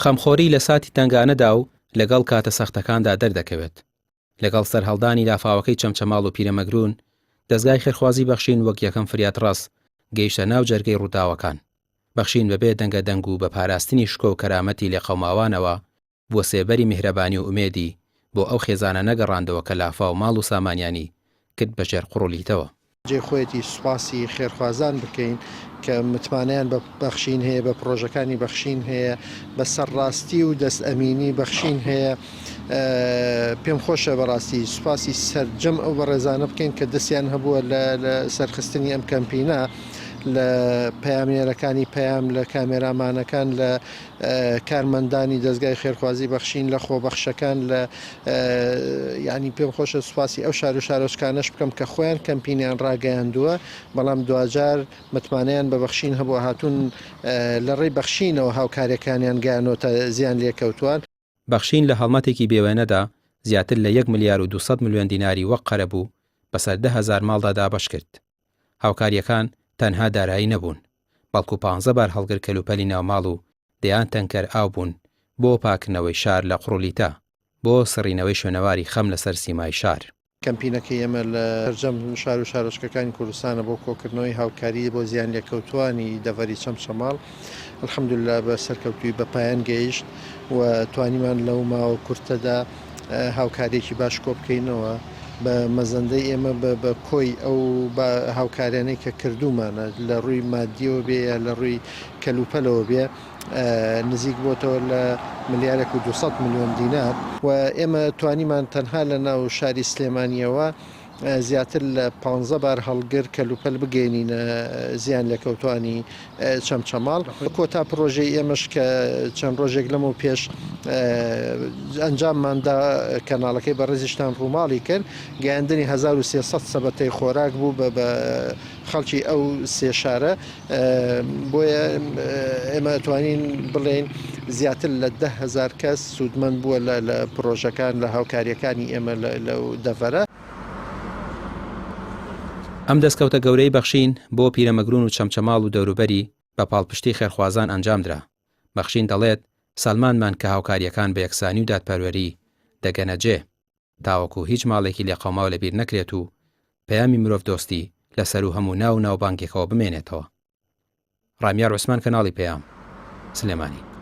خەمخۆری لە ساتی تەنگانەدا و لەگەڵ کاتە سەختەکاندا دەردەکەوێت. لەگەڵ سەرهەڵدانی لافاوەکەی چەمچەماڵ و پیرەمەگروون، دەزگای خێرخوازی بەخشین وەک یەکەم فریادڕەس گەیشتە ناو جەرگەی ڕووداوەکان. بەخشین بەبێ دەنگە دەنگ و بە پاراستنی شکۆ و کەرامەتی لێقەوماوانەوە بووە سێبەری میهرەبانی و ئومێدی بۆ ئەو خێزانە نەگەڕاندەوە کە لافاو ماڵ و سامانیانی کرد بە ژێر قوڕ و لیتەوە. جێی خۆیەتی سوپاسی خێرخوازان بکەین کە متمانەیان بە بەخشین هەیە، بە پڕۆژەکانی بەخشین هەیە، بە سەرڕاستی و دەست ئەمینی بەخشین هەیە. پێم خۆشە بەڕاستی سوپاسی سەرجەم ئەو بەڕێزانە بکەین کە دەستیان هەبووە لە سەرخستنی ئەم کەمپینە، لە پەیامنێرەکانی پەیام، لە کامێرامانەکان، لە کارمەندانی دەزگای خێرخوازی بەخشین، لە خۆبەخشەکان، لە یانی پێم خۆشە سوپاسی ئەو شار و شارۆچکانەش بکەم کە خۆیان کەمپینیان ڕاگەیاندووە، بەڵام دواجار متمانەیان بە بەخشین هەبووە هاتوون لە ڕێی بەخشینەوە هاوکارییەکانیان گەیانۆتە زیانلێکەوتووان. بەخشین لە هەڵمەتێکی بێوێنەدا زیاتر لە یەک ملیار و 200 ملیۆن دیناری وەک قەرەبوو بەسەر 10,000 ماڵدا دابەشکرد. هاوکارییەکان تەنها دارایی نەبوون، بەڵکو پانزە بارهەڵگر کەلوپەلی ناوماڵ و دەیان تەنکەر ئاو بوون بۆ پاککردنەوەی شار لە قوڕولیتە، بۆ سڕینەوەی شوێنەواری خەم لەسەر سیمای شار. کەمپینەکەی ئێمە لە سەرجەم شار و شارۆچکەکانی کوردستانە بۆ کۆکردنەوەی هاوکاری بۆ زیانلێکەوتووانی دەڤەری چەمچەماڵ، الحمدللە بە سەرکەوتووی بە پایان گەیشت و توانیمان لەو ماوە کورتەدا هاوکارییەکی باش کۆبکەینەوە. بە مەزەندەی ئێمە بە کۆی ئەو هاوکاریانەی کە کردوومانە لە ڕووی مادیەوە بێ یا لە ڕووی کەلوپەلەوە بێ نزیک بۆتەوە لە ملیارێک و 200 ملیۆن دینار و ئێمە توانیمان تەنها لە ناو شاری سلێمانیەوە زیاتر لە پانزە بار هەڵگر کەلوپەل بگەینینە زیان لێکەوتوانی چەمچەماڵ. کۆتا پڕۆژەی ئێمەش کە چەند ڕۆژێک لەمەو پێش ئەنجاممان دا کەناڵەکەی بەڕێزیشتان ڕووماڵی کرد، گەیاندنی 1300 سەبەتەی خۆراک بوو بە خەڵکی ئەو سێ شارە، بۆیە ئێمە ئەتوانین بڵێین زیاتر لە 10,000 کەس سوودمەند بووە لە پڕۆژەکان لە هاوکارییەکانی ئێمە لەو دەڤەرە. ئەم دەستکەوتە گەورەی بەخشین بۆ پیرەمەگرون و چەمچەماڵ و دەوروبەری بە پاڵپشتی خێرخوازان ئەنجامدرا. بەخشین دەڵێت، سەلماندمان کە هاوکارییەکان بە یەکسانی و دادپەروەری دەگەنە جێ، تاوەکو هیچ ماڵێکی لێقەوماو لەبیر نەکرێت و پەیامی مرۆڤدۆستی لە سەروو هەموو ناو و ناوبانگێکەوە بمێنێتەوە. ڕامیار عوسمان کەناڵی پەیام، سلێمانی.